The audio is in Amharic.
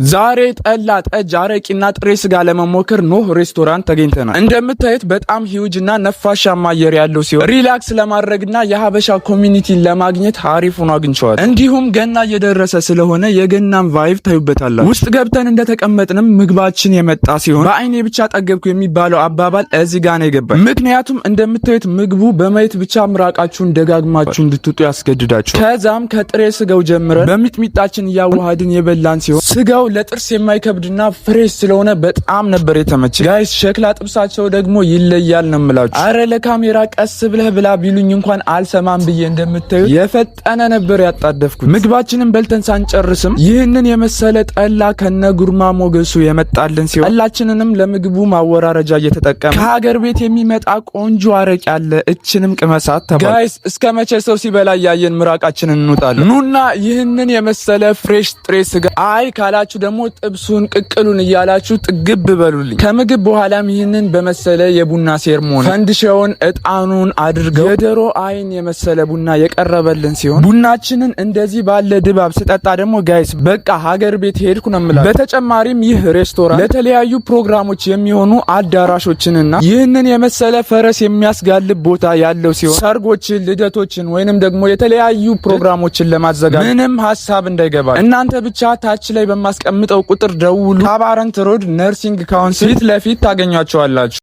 ዛሬ ጠላ፣ ጠጅ፣ አረቂና ጥሬ ስጋ ለመሞከር ኖህ ሬስቶራንት ተገኝተናል። እንደምታዩት በጣም huge እና ነፋሻማ አየር ያለው ሲሆን relax ለማድረግና የሀበሻ community ን ለማግኘት አሪፍ ሆኖ አግኝቼዋለሁ። እንዲሁም ገና እየደረሰ ስለሆነ የገናን vibe ታዩበታላችሁ። ውስጥ ገብተን እንደተቀመጥንም ምግባችን የመጣ ሲሆን በአይኔ ብቻ ጠገብኩ የሚባለው አባባል እዚህ ጋር ነው የገባኝ። ምክንያቱም እንደምታዩት ምግቡ በማየት ብቻ ምራቃችሁን ደጋግማችሁ እንድትውጡ ያስገድዳችኋል። ከዛም ከጥሬ ስጋው ጀምረን በሚጥሚጣችን እያዋሃድን የበላን ሲሆን ስጋው ለጥርስ የማይከብድና fresh ስለሆነ በጣም ነበር የተመቸኝ። Guys፣ ሸክላ ጥብሳቸው ደግሞ ይለያል ነው የምላችሁ። አረ ለካሜራ ቀስ ብለህ ብላ ቢሉኝ እንኳን አልሰማም ብዬ እንደምታዩት የፈጠነ ነበር ያጣደፍኩት። ምግባችንን በልተን ሳንጨርስም ይህንን የመሰለ ጠላ ከነ ጉርማ ሞገሱ የመጣልን ሲሆን ጠላችንንም ለምግቡ ማወራረጃ እየተጠቀምን ከሀገር ቤት የሚመጣ ቆንጆ አረቂ አለ፣ እችንም ቅመሳት ተባለ። Guys፣ እስከ መቼ ሰው ሲበላ እያየን ምራቃችንን እንውጣለን? ኑና ይህንን የመሰለ fresh ጥሬ ስጋ አይ ካላችሁ ደግሞ ጥብሱን ቅቅሉን እያላችሁ ጥግብ በሉልኝ። ከምግብ በኋላም ይህንን በመሰለ የቡና ceremony ፈንድሻውን እጣኑን አድርገው የዶሮ አይን የመሰለ ቡና የቀረበልን ሲሆን ቡናችንን እንደዚህ ባለ ድባብ ስጠጣ ደግሞ guys፣ በቃ ሀገር ቤት ሄድኩ ነው የምላችሁ። በተጨማሪም ይህ ሬስቶራንት ለተለያዩ ፕሮግራሞች የሚሆኑ አዳራሾችንና ይህንን የመሰለ ፈረስ የሚያስጋልብ ቦታ ያለው ሲሆን ሰርጎችን፣ ልደቶችን ወይንም ደግሞ የተለያዩ ፕሮግራሞችን ለማዘጋጀት ምንም ሀሳብ እንዳይገባ እናንተ ብቻ ታች ላይ በማስቀምጠው ቁጥር ደውሉ። ካባረንት Road Nursing Council ፊት ለፊት ታገኟቸዋላችሁ።